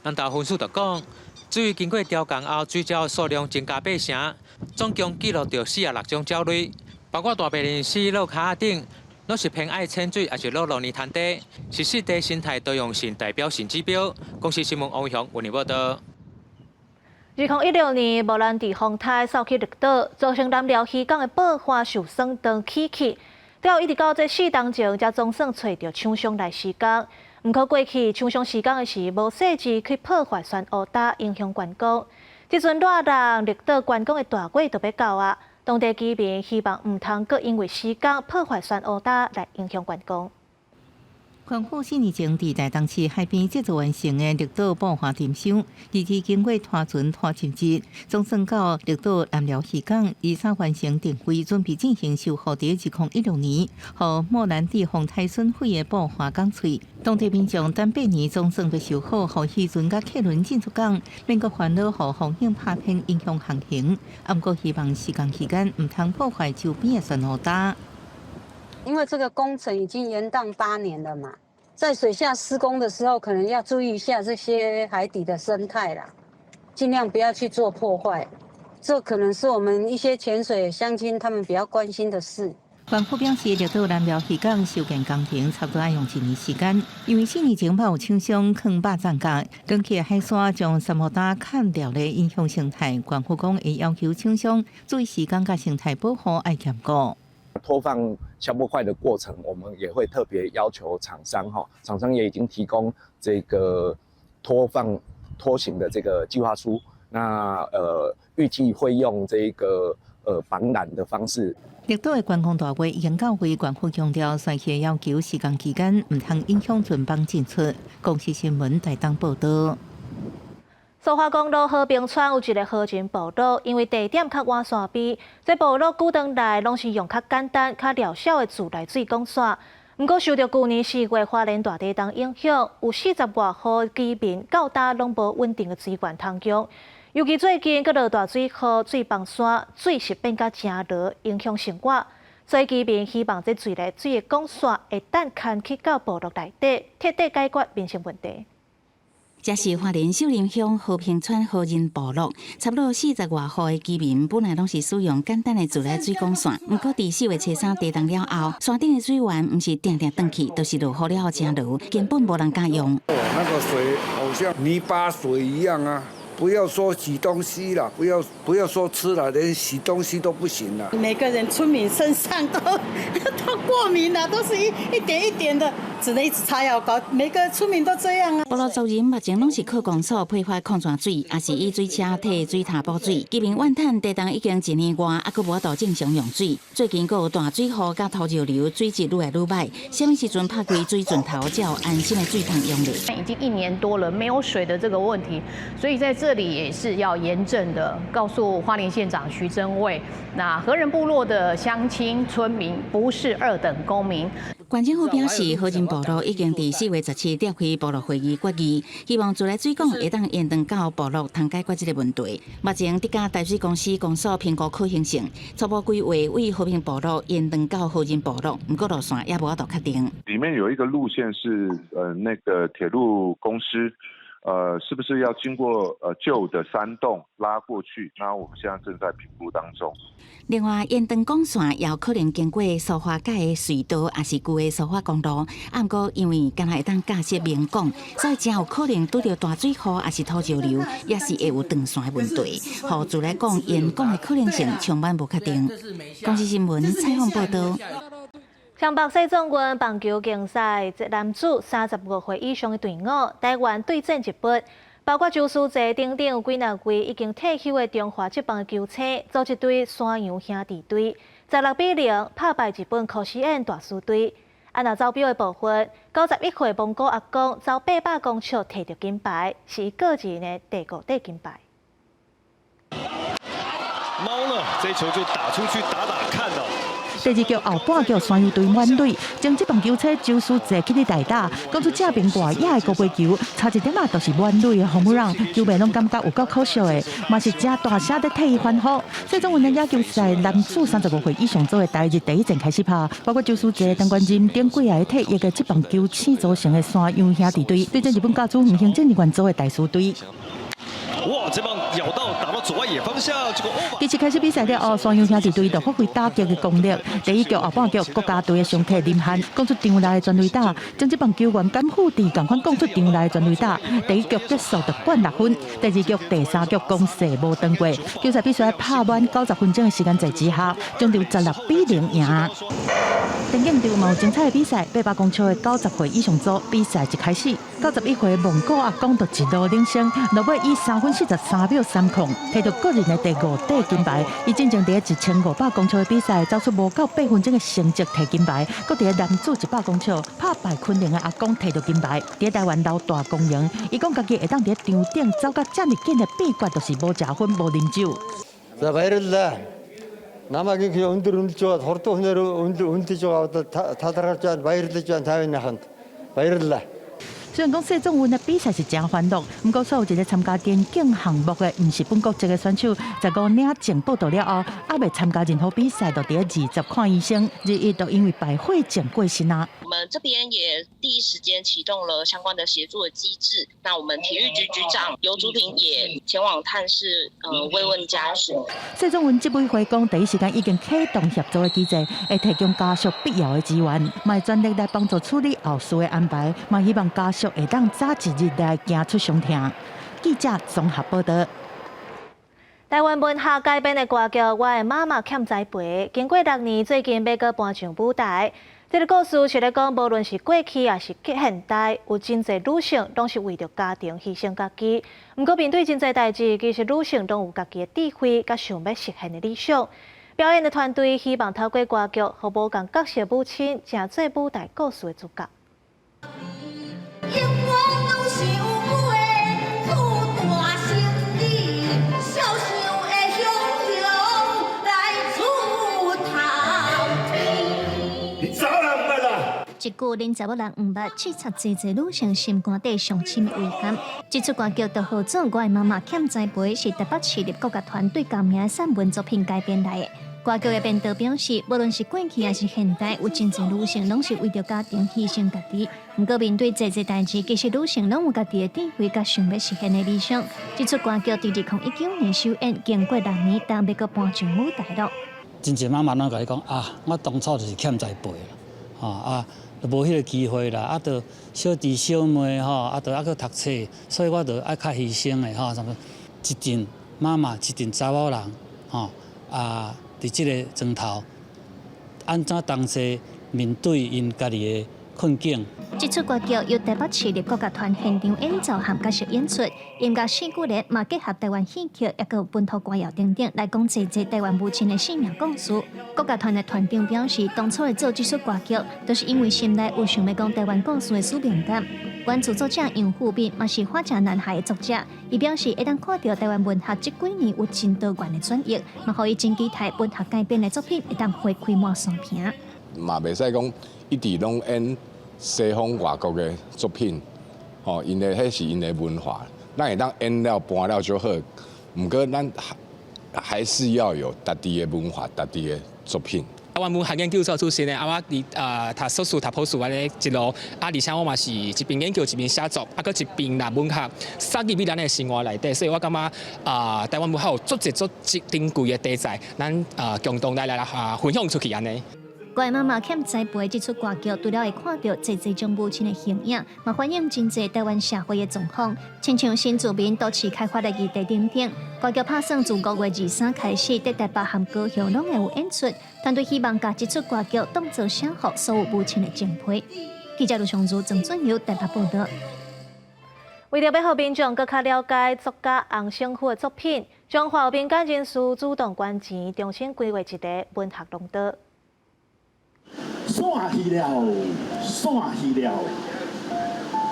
南投分署就講，水位經過調降後，水鳥數量增加八成，總共記錄著46種鳥類。包括大白鯪鷥、躼跤等，攏是偏愛淺水，抑是裸露泥灘地，是濕地生態多樣性代表性指標。公視新聞王偉雄為您報道。2016年，莫蘭蒂風颱掃去綠島，造成南寮漁港的布花受損斷起去，了後一直到這四冬前，才總算揣著廠商來施工。毋過過去廠商施工的時，無細緻去破壞珊瑚礁，影響觀光。這陣熱人綠島觀光的大月就欲到啊！當地居民希望毋通閣因為施工破壞珊瑚礁來影響觀光。縣府4年前佇台東市海邊製作完成的綠島布花沉箱，二日經過拖船拖10日，總算到綠島南寮漁港，23完成定位，準備進行修復。佇2016年，予莫蘭蒂風颱損毀的布花港喙，當地民眾等8年總算欲修好，予漁船佮客輪進出港，免閣煩惱予風湧拍偏影響航行。啊，毋過希望施工期間毋通破壞周邊的珊瑚礁。因為這個工程已經延宕8年了嘛，在水下施工的時候，可能要注意一下這些海底的生態啦，盡量不要去做破壞。這可能是我們一些潛水鄉親他們比較關心的事。縣府表示，綠島南寮漁港修建工程差不多愛用一年時間，因為4年前有廠商囥肉粽角，捲起海沙將珊瑚礁砍掉咧，影響生態。縣府講會要求廠商注意時間佮生態保護愛兼顧。拖放消波塊的過程，我們也會特別要求廠商哈，廠商也已經提供這個拖放拖行的這個計劃書。那預計會用這個綁纜的方式。綠島的觀光大月已經到位，縣府強調，選區要求施工期間毋通影響船班進出。公視新聞台東報道。蘇花公路和平村有一个禾人部落，因為地點較倚山邊，這部落古當來攏是用較簡單、較潦小的自來水管線。毋過受著舊年4月花蓮大地震影響，有40外戶居民到今攏無穩定的水源通用。尤其最近閣落大水雨，水崩山，水質變甲誠濁，影響生活。所以居民希望這自來水的管線會當牽去到部落內底，徹底解決民生問題。這是花蓮秀林鄉和平村禾人部落，差不多40外戶的居民本來攏是使用簡單的自來水管線，毋過佇4月初3地震了後，山頂的水源毋是定定斷去，就是落雨了後誠濁，根本無人敢用。那個水好像泥巴水一樣啊！不要說洗東西了，不要說吃了，連洗東西都不行了。每個人村民身上都過敏了，都是一點一點的，只能一直擦藥膏。每個村民都這樣啊。部落族人目前攏是靠公所配發礦泉水，抑是以水車提水塔補水。居民怨嘆地震已經一年外，猶閣無法度正常用水。最近閣有大水雨佮土石流，水質愈來愈䆀。啥物時陣拍開水盡頭，才有安心的水通用咧？已經一年多了，沒有水的這個問題，所以在這裡也是要嚴正的告訴花蓮縣長徐精衛，那禾人部落的鄉親村民不是二等公民。縣政府表示，和仁部落已經佇4月17召開部落會議決議，希望自來水管會當延長到部落通解決這个問題。目前，佇佮台水公司公所評估可行性，初步規劃為和平部落延長到和仁部落，毋過路線猶無法度確定。裡面有一個路線是，那個鐵路公司，是不是要經過舊的山洞拉過去？那我們現在正在評估當中。另外，延長管線也有可能經過蘇花改的隧道，抑是舊的蘇花公路。啊，毋過因為敢若會當架設明管，所以誠有可能拄著大水雨，抑是土石流，也是會有斷線的問題。予自來管延管的可能性充滿無確定。公視新聞採訪報導。雙北世壯運棒球競賽，男子35歲以上的隊伍，台灣對戰日本，包括周書澤等等有幾若位已經退休的中華職棒球星，組一隊山羊兄弟隊，16比0拍敗日本甲子園大師隊。啊，若走標的部分，91歲蒙古阿公走800公尺摕著金牌，是伊個人的第五塊金牌。貓呢？這球就打出去打打看哦。第二局後半局，山羊隊滿壘，將職棒球星周書澤起佇代打，講出正面外野的高飛球，差一點仔就是滿壘的 home run，球迷攏感覺有夠可惜的，嘛是誠大聲佇替伊歡呼。世壯運的野球賽男子35歲以上組的台日第一戰開始拍，包括周書澤、陳冠仁等幾个退役的職棒球星組成的山羊兄弟隊，對陣日本甲子園行政人員組的大師隊。哇！這棒咬到打到左外野方向，這個其實開始比賽了後，山羊兄弟隊就發揮打擊的功力。第一局後半局，國家隊的常客林漢攻出場內的全壘打，將這棒球員甘富智仝款攻出場內的全壘打。第一局結束就灌6分，第二局、第三局攻勢無斷過，球賽必須拍滿90分鐘的時間在之下，終場16比0贏。電競場嘛有精彩的比賽，800公尺的90歲以上組比賽一開始，91歲蒙古阿公就一路領先，落尾以3分43秒30，摕到個人的第五塊金牌。伊進前佇1500公尺的比賽，走出無夠8分鐘的成績摕金牌，閣佇男子100公尺拍敗昆凌的阿公摕到金牌。佇台灣老大光榮，伊講家己會當佇場頂走甲遮爾緊的秘訣，就是無食薰、無啉酒。 За баярлалаа. Намайг их өндөр үнэлж байгаад хурдан хүнээр үнэлж байгаа талархаж байна, баярлаж байна тавийнханд. Баярлалаа. 雖然講世壯運的比賽是誠歡樂，毋過所有一个參加電競項目的，毋是本國籍的選手，十五領證報到了後，猶未參加任何比賽，就佇20看醫生，21就因為敗血症過身啊。我們這邊也第一時間啟動了相關的協助的機制。那我們體育局局長游竹平也前往探視，慰問家屬。世壯運執委會講，第一時間已經啟動協助的機制，會提供家屬必要的資源，嘛會全力來幫助處理後事的安排，嘛希望家屬會當早一日來行出傷痛。記者綜合報導。台灣文學改編的歌劇《我的媽媽欠栽培》，經過6年，最近欲閣搬上舞台。這个故事是咧講，無論是過去抑是現代，有真濟女性攏是為著家庭犧牲家己。毋過面對真濟代誌，其實女性攏有家己的智慧，佮想欲實現的理想。表演的團隊希望透過歌劇，予無仝角色母親，成做舞台故事的主角。永遠攏是有母的出大心意，小想的雄雄來出頭天。你走人毋捌啦！一句連查某人毋捌，刺插濟濟女性心肝底上深的遺憾。這齣歌劇就號做《我的媽媽欠栽培》，是台北市立國樂團對共名散文作品改編來的。歌劇的編導表示，無論是過去抑是現代，有真濟女性攏是為著家庭犧牲家己。毋過面對濟濟代誌，其實女性攏有家己的智慧佮想欲實現的理想。這齣歌劇佇2019年首演，經過6年，終欲閣搬上舞台囉。真濟媽媽攏共你講啊，我當初就是欠栽培啦，吼啊，無彼个機會啦，啊，著小弟小妹吼，啊，著猶閣讀冊，所以我著愛較犧牲的吼，啥物一陣媽媽，一陣查某人，吼啊，佇這个床頭，按怎同齊面對𪜶家己的困境。這齣歌劇由台北市立國樂團現場演奏和角色演出，音樂戲劇咧嘛結合台灣戲曲，抑閣有本土歌謠等等，來講濟濟台灣母親的生命故事。國樂團的團長表示，當初會做這齣歌劇，都是因為心內有想欲講台灣故事的使命感。原著作者楊富敏嘛是《花甲男孩》的作者，伊表示會當看著台灣文學這幾年有真多元的轉譯，嘛予伊真期待文學改編的作品會當花開滿山坪。嘛袂使講一直攏演西方外國的作品，吼，𪜶的彼是𪜶的文化，咱會當演了搬了就好，毋過咱還是要有家己的文化、家己的作品。啊，我文學研究所出身的，啊，我佇啊讀碩士、讀博士按呢一路，啊，而且我嘛是一邊研究一邊寫作，啊，閣一邊拿文學塞入去咱的生活內底，所以我感覺啊，台灣文學有足濟足濟珍貴的題材，咱啊共同來來啊分享出去按呢。我的媽媽欠栽培這齣歌劇，除了會看著濟濟種母親的形影，嘛反映真濟台灣社會的狀況，親像新住民都市開發的議題等等。歌劇拍算自5月23開始，佇台北和高雄攏會有演出。團隊希望共這齣歌劇當作寫予所有母親的情批。記者盧尚如、鄭俊友台北報導。為著欲予民眾閣較了解作家洪勝夫的作品，彰化有民間人士主動捐錢，重新規劃一个文學廊道。散去了，散去了，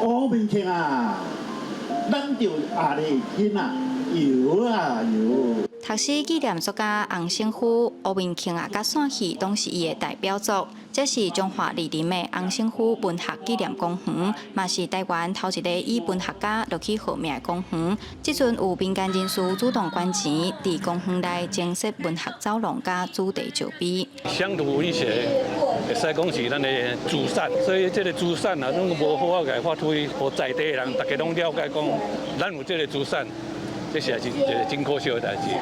烏面慶啊，咱著阿咧囡仔搖啊搖。讀詩紀念作家洪勝夫、烏面慶啊，佮散去攏是伊的代表作。這是彰化蒞林的洪勝夫文學紀念公園，嘛是台灣頭一个以文學家落去號名的公園。這陣有民間人士主動捐錢，佇公園內增設文學走廊佮主題石碑。鄉土文學會使講是咱的資產，所以這个資產啊，攏無好好共發揮，予在地的人大家攏了解講，咱有這个資產，這是一个真可惜的代誌。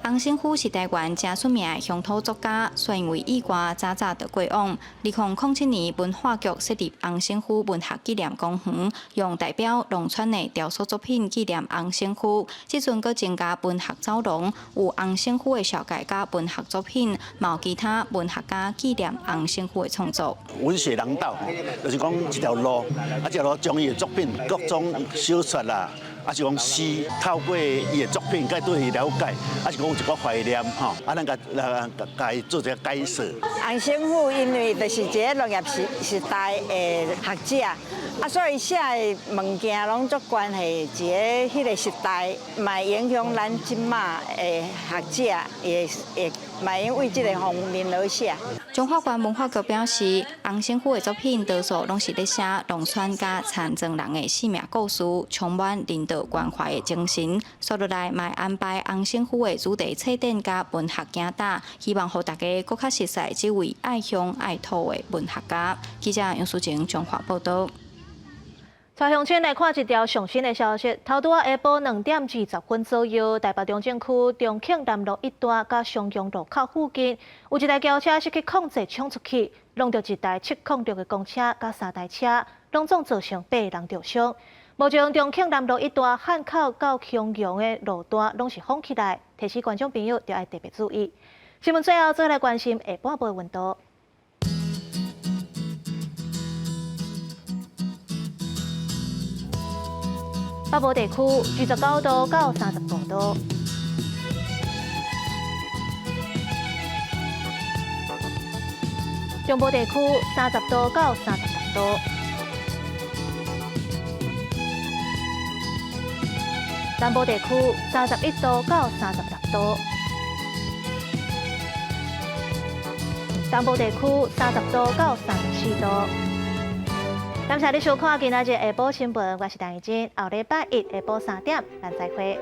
洪勝夫是台灣誠出名的鄉土作家，煞因為意外早早就過往。2007年，文化局設立洪勝夫文學紀念公園，用代表農村的雕塑作品紀念洪勝夫。這陣閣增加文學走廊，有洪勝夫的紹介佮文學作品，嘛有其他文學家紀念洪勝夫的創作。文學廊道就是講一條路，啊，這條路將伊的作品各種小說啦。啊是講詩，透過伊的作品，佮對伊了解，啊是講有一寡懷念吼，啊咱共來共伊做一个解說。洪勝夫因為就是一个農業時時代的學者，啊，所以寫的物件攏足關係一个彼个時代，嘛影響咱這馬的學者，會會嘛因為這个方面來寫。彰化縣文化局表示，洪勝夫的作品多數攏是咧寫農村佮田莊人的生命故事，充滿人道關懷的精神。煞落來嘛會安排洪勝夫的主題冊展佮文學行搭，希望予大家閣較熟似這位愛鄉愛土的文學家。記者楊淑晴彰化報導。帶鄉親來看一條上新的消息，頭拄仔下晡2點20分左右，台北中正區中慶南路一段佮松陽路口附近，有一台轎車失去控制衝出去，挵著一台706的公車佮三台車，攏總造成八个人著傷。目前中慶南路一段漢口到松陽的路段攏是封起來，提醒觀眾朋友著愛特別注意。新聞最後，再來關心下半晡溫度。北部地區29度到35度，中部地區30度到36度，南部地區31度到36度，東部地區30度到34度。感謝你收看今仔日下晡新聞，我是陳怡靜，後禮拜一下晡3點，咱再會。